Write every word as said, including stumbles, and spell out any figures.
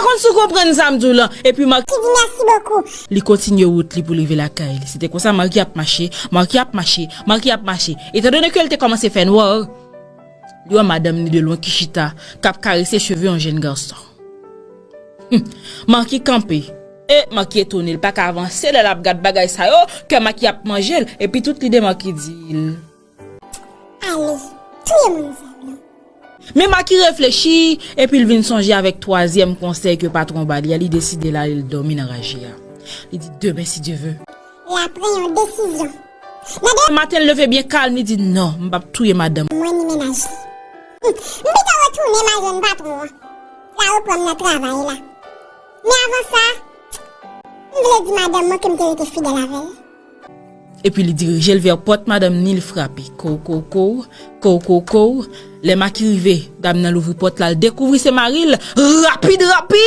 Kòmanse w konprann sa m di w lan? Epi Marky di mèsi bokou. Li kontinye wout li pou l rive lakay li. Se te konsa Marky ap mache, Marky ap mache, Marky ap mache. Etandone ke l te kòmanse fè nwa, li wè madanm ni de lwen ki chita, k ap karese cheve yon jèn gason. Hum, Marky kanpe. E Marky etone, l pa ka avanse lè l ap gad bagay sa yo, kè Marky ap manje l. Epi tout lide Marky di l, ale, touye moun sa blan. Men Marky reflechi, epi l vin sonje avèk twazyèm konsèy ke patwon ba li a, li deside l ale l dòmi nan raje a. Li di, demen, si Dye ve. L ap pran yon desizyon. Nan de maten, l leve byen kalm, li di, non, m p ap touye madanm mwen ni mennaj li. M pito retounen m al jwenn patwon an. L a reprann m nan travay la. Men avan sa, m vle di madanm mwen ke m te rete fidèl avè l. Epi li dirije l vè pòt madanm ni, l frape. Kow, kow, kow, kow, kow, kow. Lè Marky rive, dam nan louvri pòt la, l dekouvri se mari l. Rapid, rapid!